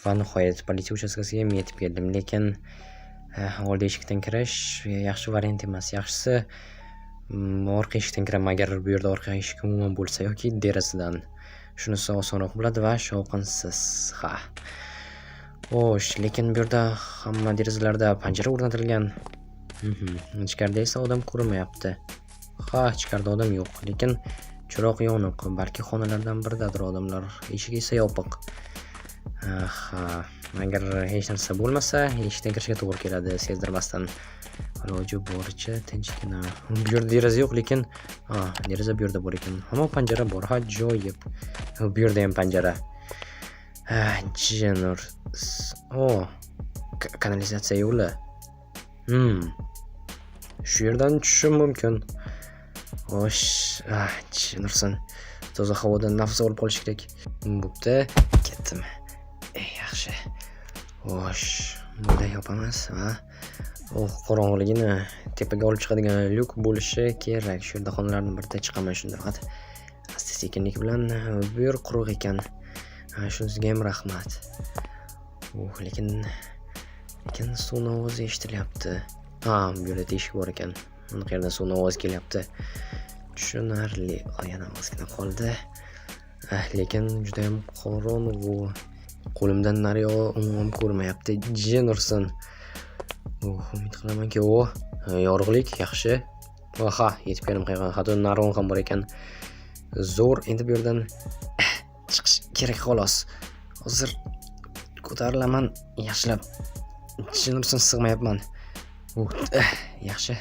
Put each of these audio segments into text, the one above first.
Va nihoyat politsiya uchastkasiga ham yetib keldim, lekin oldi eshikdan kirish yaxshi variant emas. Yaxshisi orqa eshikdan kiraman, agar bu yerda orqa eshik umuman bo'lsa yoki derazadan. Shunisi osonroq bo'ladi va shovqinsiz. Ha. Xo'sh, lekin bu yerda hamma derazalarda panjara o'rnatilgan. Ichkarida esa odam ko'rinmayapti. Ha, ichkarida odam yo'q, lekin chiroq yoniq. Balki xonalardan biridadir odamlar. Eshik esa yopiq. Ha, agar hech narsa bo'lmasa, eshikdan kirishga to'g'ri keladi sezdirmasdan. Iloji boricha tinchgina. Bu yerda deraza yo'q, lekin ha, deraza bu yerda bor ekan. Ammo panjara bor. Ha, ajoyib. Bu yerda ham panjara. Ha, jinur. O, kanalizatsiya yo'li. Shu yerdan tushishim mumkin. Xo'sh, ah, jin ursin. Toza havodan nafas olib qolish kerak. Bo'pti, ketdim. Yaxshi. Xo'sh, bunday yopamiz va oh, qorong'iligini tepaga olib chiqadigan lyuk bo'lishi kerak. Shu yerda xonalarning birida chiqaman shunda faqat. Asta-sekinlik bilan bu yer quruq ekan. Ha, shunisiga ham rahmat. Uh, lekin suvni ovozi eshitilyapti. Ha, bu yerda teshik bor ekan. Mana qayerdan suvni ovozi kelyapti. Tushunarli. Yana ozgina qoldi. Ah, lekin judayam qorong'u. Qo'limdan nariyog'i umuman ko'rinmayapti. Jin ursin. Umid qilamanki, o, yorug'lik yaxshi. Aha, yetib keldim qayerga. Hatto narvon ham bor ekan. Zo'r, endi bu yerdan chiqish kerak xolos. Hozir ko'tarilaman yaxshilab. Jin ursin, sig'mayapman. Yaxshi.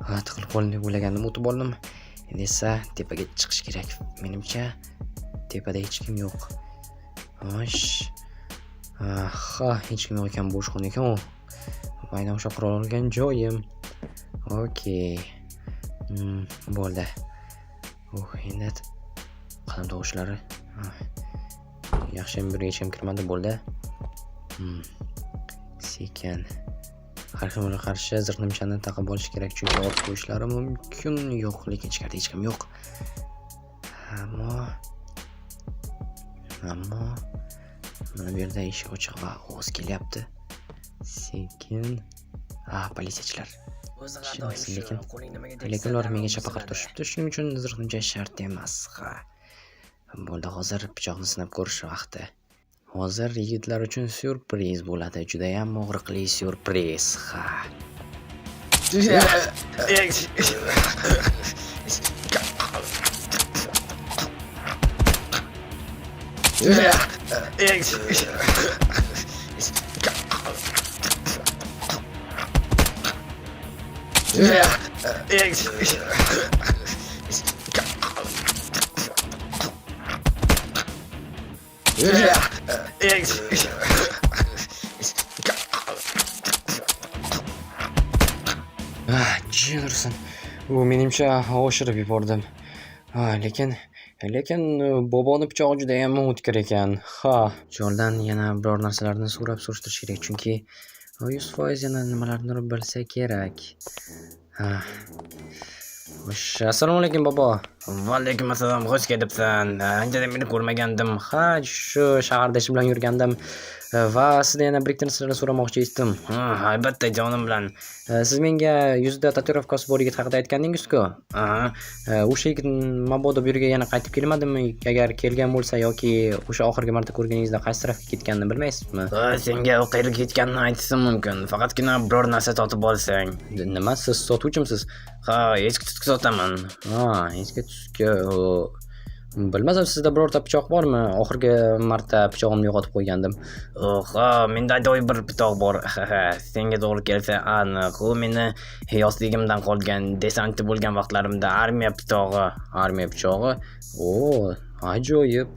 Ha, tiqilib qoldim deb o'ylagandim, o'tib oldim. Endi esa tepaga chiqish kerak. Menimcha, tepada hech kim yo'q. Xo'sh. Ha, hech kim yo'q ekan, bo'sh xona ekan u. Aynan o'sha qurol olgan joyim. Okey. Bo'ldi. Endi qadam tovushlari. Yaxshi, bu yerga hech kim kirmadi, bo'ldi. Sekin. Har kimga qarshi zirhnimchani taqib olish kerak, chunki otib qo'yishlari mumkin. Yo'q, lekin ichkarida hech kim yo'q. Ammo mana bu yerda eshik ochiq va ovoz kelyapti. Sekin. Ah, politsiyachilar. O'zi har doim Tushunsin, shu lekin qo'ling nimaga tegsa lekin ular darrov menga chapaqir buziladi. turishibdi, shuning uchun zirhnimcha shart emas. Ha. Bo'ldi, hozir pichoqni sinab ko'rish vaqti. Hozir yigitlar uchun syurpriz bo'ladi, judayam og'riqli syurpriz. Ha. Ah, jin ursin. U menimcha oshirib yubordim. Ha, lekin boboni pichog'i judayam o'tkir ekan. Ha, choldan yana biror narsalarni so'rab surishtirish kerak, chunki 100% yana nimalarnidir bilsa kerak. Ha. Xo'sh, assalomu alaykum bobo. Va alaykum assalom, xush kelibsan. Anchadan beri ko'rmagandim. Ha, shu shaharda ish bilan yurgandim va sizdan yana bir ikkita narsalarni so'ramoqchi edim. Ha, albatta jonim bilan. Siz menga yuzida tatuirovkasi bor yigit haqida aytgandingiz-ku. Aha. O'sha yigit mabodo bu yerga yana qaytib kelmadimi? Agar kelgan bo'lsa yoki o'sha oxirgi marta ko'rganingizda qaysi tarafga ketganini bilmaysizmi? Ha, senga u qayerga ketganini aytishim mumkin. Faqatgina biror narsa sotib olsang. Nima, siz sotuvchimisiz? Ha, eski tutki sotaman. Ha, eski tuski. Bilmasam, sizda birorta pichoq bormi? Oxirgi marta pichog'imni yo'qotib qo'ygandim. Ha, menda ajoyib bir pichoq bor. Senga to'g'ri kelsa aniq. U meni yoshligimdan qolgan, desantchi bo'lgan vaqtlarimda armiya pichog'i. Armiya pichog'i? O, ajoyib.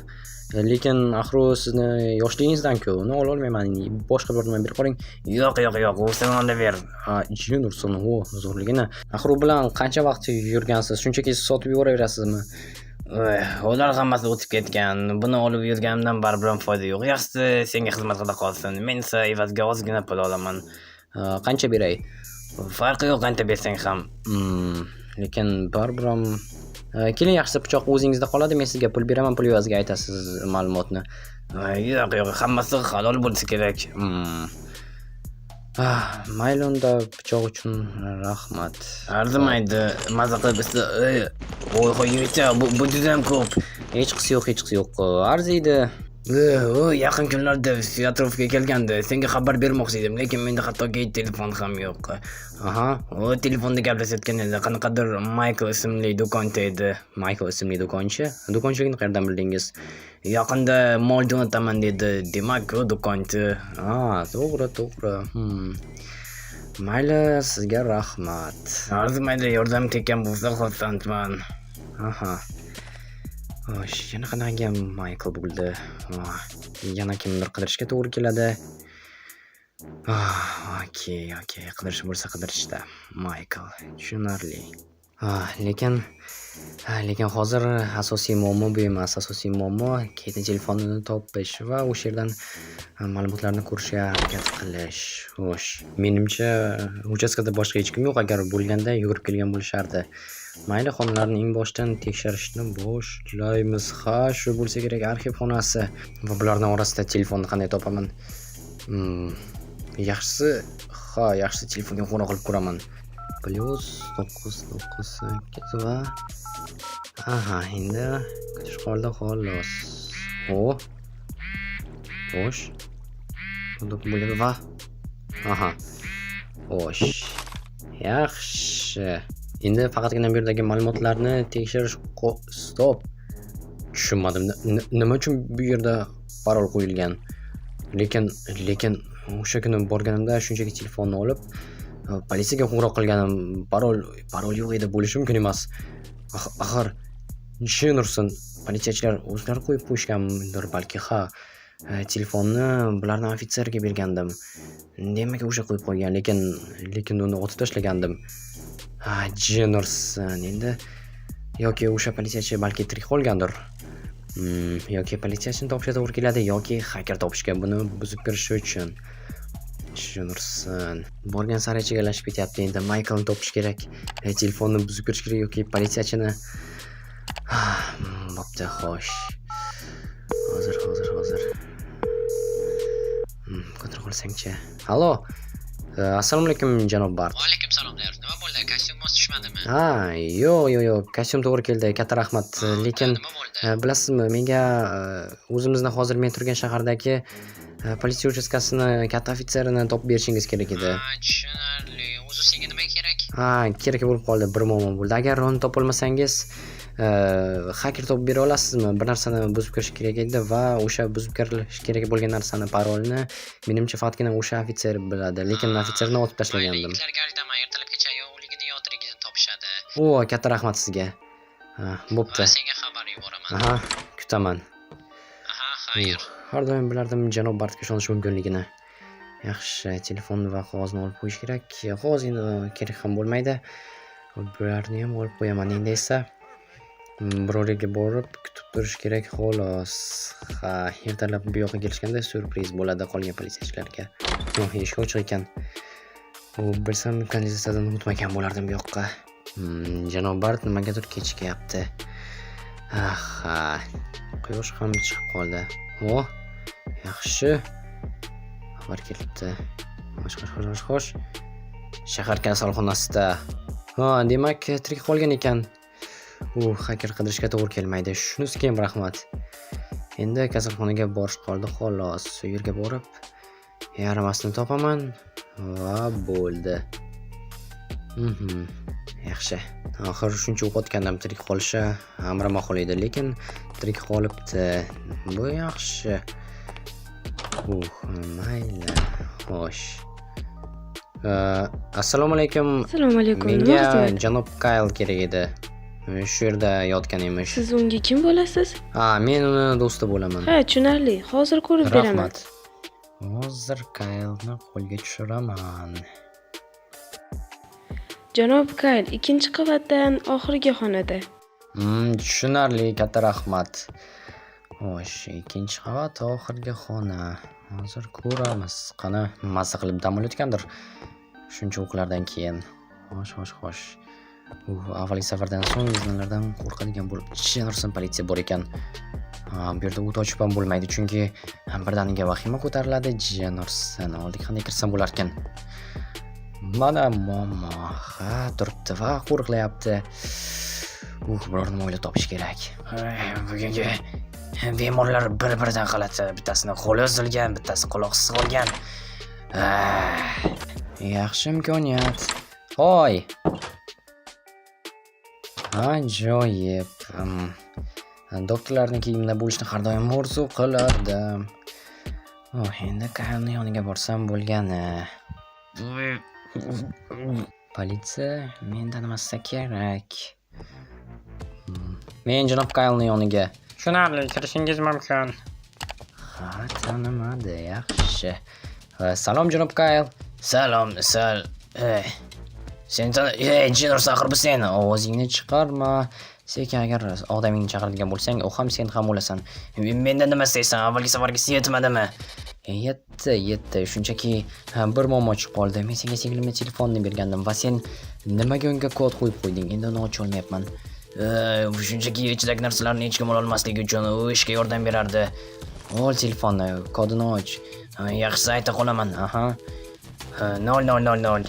Lekin axir u sizni yoshligingizdan-ku, uni ololmayman. Boshqa bir nima berib qoling. Yo'q, yo'q, yo'q, u sen olaver. Ha, jin ursin, u zo'rligini. Axir u bilan qancha vaqt yurgansiz? Shunchaki sotib yuboraverasizmi? Ular hammasi o'tib ketgan. Buni olib yurganimdan baribir ham foyda yo'q. Yaxshisi senga xizmat qila qolsin. Men esa evaziga ozgina pul olaman. Qancha beray? Farqi yo'q, qancha bersang ham. Lekin baribir ham Keling, yaxshisi pichoq o'zingizda qoladi, men sizga pul beraman, pul evaziga aytasiz ma'lumotni. Yo'q, yo'q, hammasi halol bo'lsa kerak. Mayli unda, pichoq uchun rahmat. Arzimaydi, maza qilib Voy, hoy, yigitcha, bu judayam ko'p. Hechqisi yo'q, hechqisi yo'q. Arziydi. U yaqin kunlarda atrofga kelgandi. Senga xabar bermoqchi edim, lekin menda hattoki telefon ham yo'q. Aha. U telefonda gaplashayotgan edi. Qanaqadir Michael ismli do'konchi edi. Michael ismli do'konchi? Do'konchiligini qayerdan bildingiz? Yaqinda mol jo'nataman dedi. Demak, u do'konchi. Ha, to'g'ri, to'g'ri. Mayli, sizga rahmat. Arzimaydi, yordam tekkan bo'lsa xursandman. Aha. Xo'sh, yana qanaqa Michael bo'ldi? Yana kimnidir qidirishga to'g'ri keladi. Okey, okey, qidirish bo'lsa qidirishda. Michael, tushunarli. Lekin hozir asosiy muammo bu emas. Asosiy muammo Katening telefonini topish va o'sha yerdan ma'lumotlarni ko'rishga harakat qilish. Xo'sh, menimcha uchastkada boshqa hech kim yo'q. Agar bo'lganda yugurib kelgan bo'lishardi. Mayli, xonalarni eng boshdan tekshirishni boshlaymiz. Ha, shu bo'lsa kerak arxiv xonasi. Va bularning orasida telefonni qanday topaman? Yaxshisi, ha, yaxshisi telefonga qo'ng'iroq qilib ko'raman. Plyus to'qqiz to'qqiz sakkiz va aha, endi kutish qoldi xolos. O. Xo'sh. Bo'ladi va aha. Xo'sh. Yaxshi. Endi faqatgina bu yerdagi ma'lumotlarni tekshirish stop. Tushunmadim. Nima uchun bu yerda parol qo'yilgan? Lekin o'sha kuni borganimda shunchaki telefonni olib politsiyaga qo'ng'iroq qilganim, parol yo'q edi, bo'lishi mumkin emas. Axir jin ursin, politsiyachilar o'zlari qo'yib qo'yishgandir balki, ha. Telefonni bularni ofitserga bergandim. Demak, o'sha qo'yib qo'ygan, lekin uni otib tashlagandim. Ha, jin ursin, endi yoki o'sha politsiyachi balki tirik qolgandir. Yoki politsiyachini topishga to'g'ri keladi, yoki xaker topishga, buni buzib kirishi uchun. Jin ursin. Borgan sari chigalashib ketyapti. Endi Michaelni topish kerak. Telefonni buzib kirish kerak yoki politsiyachini. Bo'pti, xo'sh. Hozir, hozir, hozir. Ko'tarib olsangchi. Allo. Assalomu alaykum, janob Bart. Va alaykum salom, Nima bo'ldi? Kostyum mos tushmadimi? Ha, yo'q, yo'q, yo'q. Kostyum to'g'ri keldi. Katta rahmat. Lekin nima bo'ldi? Bilasizmi, menga o'zimizni hozir men turgan shahardagi politsiya uchastkasini katta ofitserini topib berishingiz kerak edi. Ha, tushunarli. O'zi senga nima kerak? Ha, kerak bo'lib qoldi, bir muammo bo'ldi. Agar uni topolmasangiz, xaker topib bera olasizmi? Bir narsani buzib kirish kerak edi va o'sha buzib kirish kerak bo'lgan narsani parolni menimcha faqatgina o'sha ofitser biladi. Lekin ofitserni otib tashlagandim. Mayli, yigitlarga aytaman, ertalabgacha yo o'ligini yo tirigini topishadi. O, katta rahmat sizga. Ha, bo'pti. Va senga xabar yuboraman. Aha, kutaman. Aha, xayr. Har doim bilardim janob Bartga ishonish mumkinligini. Yaxshi, telefon va qog'ozni olib qo'yish kerak. Qog'oz endi kerak ham bo'lmaydi. Bularni ham olib qo'yaman. Endi esa biror yerga borib kutib turish kerak xolos. Ha, ertalab bu yoqqa kelishganda syurpriz bo'ladi qolgan politsiyachilarga. Oh, eshik ochiq ekan. U bilsam kanalizatsiyadan o'tmagan bo'lardim bu yoqqa. Janob Bart nimagadir kechikyapti. Aha, quyosh ham chiqib qoldi. Oh, yaxshi. Xabar kelibdi. Xo'sh, xo'sh, xo'sh, xo'sh. Shahar kasalxonasida. Ha, demak, tirik qolgan ekan. U xaker qidirishga to'g'ri kelmaydi. Shunisiga ham rahmat. Endi kasalxonaga borish qoldi xolos. U yerga borib yaramasini topaman va bo'ldi. Yaxshi. Axir shuncha o'q otgandim, tirik qolishi amri ma'qul edi, lekin tirik qolibdi. Bu yaxshi. Mayli. Xo'sh. Assalomu alaykum. Assalomu alaykum. Nima Menga xizmat? janob Kayl kerak edi. Shu yerda yotgan emish. Siz unga kim bo'lasiz? Ha, men uni do'sti bo'laman. Ha, tushunarli. Hozir ko'rib beraman. Rahmat. Hozir Kaylni qo'lga tushiraman. Janob Kayl ikkinchi qavatdan oxirgi xonada. Tushunarli, katta rahmat. Xo'sh, ikkinchi qavat oxirgi xona. Hozir ko'ramiz. Qani, mazza qilib dam olayotgandir. Shuncha o'qlardan keyin. Xo'sh, xo'sh, xo'sh. U avvalgi safardan so'ng iznalardan qo'rqadigan bo'lib, tushunarsan, politsiya bor ekan. Ha, bu yerda o't ochib ham bo'lmaydi, chunki birdaniga vahima ko'tariladi. Jinorsan, oldiga qanday kirsam bo'larkan? Mana muammo. Ha, turibdi va qo'riqlayapti. Biror nima o'ylab topish kerak. Bugungi bemorlar bir-biridan g'alati. Bittasini qo'li uzilgan, bittasi quloqsiz qolgan. Yaxshi imkoniyat. Hoy! Ajoyib. Doktorlarning kiyimida bo'lishni har doim orzu qilardim. Oh, endi Kaylni yoniga borsam bo'lgani. Politsiya meni tanimasa kerak. Men janob Kaylni yoniga. Tushunarli, kirishingiz mumkin. Ha, tanimadi, yaxshi. Salom, janob Kayl. Salom, sal. Ey. Sen tan, ey, Jinur, axir bu sen. Ovozingni chiqarma. Sekin, agar odamingni chaqiradigan bo'lsang, u ham, sen ham o'lasan. Mendan nima istaysan? Avvalgi safargisi yetmadimi? Yetdi, yetdi. Shunchaki, ha, bir muammo chiqib qoldi. Men senga singlimni telefonini bergandim va sen nimaga unga kod qo'yib qo'yding? Endi uni ocha olmayapman. Shunchaki ichidagi narsalarni hech kim ololmasligi uchun u ishga yordam berardi. Ol telefonni, kodini och. Yaxshisi ayta qolaman. Aha. 0000.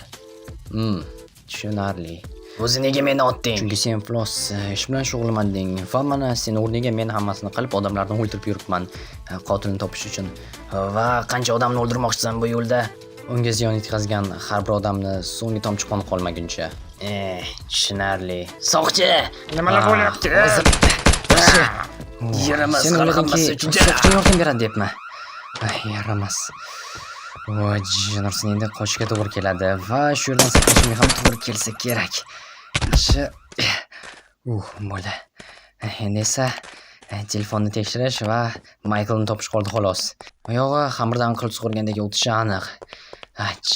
Tushunarli. O'zi nega meni otding? Chunki sen iflos ish bilan shug'ullanmading va mana seni o'rniga men hammasini qilib, odamlarni o'ldirib yuribman, qotilni topish uchun. Va qancha odamni o'ldirmoqchisan bu yo'lda? Unga ziyon yetkazgan har bir odamni, so'nggi tomchi qon qolmaguncha. Eh, tushunarli. Soqchi! Nimalar bo'lyapti? Yaramas, Sen hali o'yladingki, hammasi juda- soqchi yordam beradi debmi? Ay, yaramas. Voy, Jinursin, endi qochishga to'g'ri keladi va shu yerdan saqlashimga ham to'g'ri kelsa kerak. Yaxshi. Bo'ldi. Endi esa telefonni tekshirish va Mayklni topish qoldi, xolos. Oyog'i xamirdan qil sug'urgandek o'tishi aniq. Ach.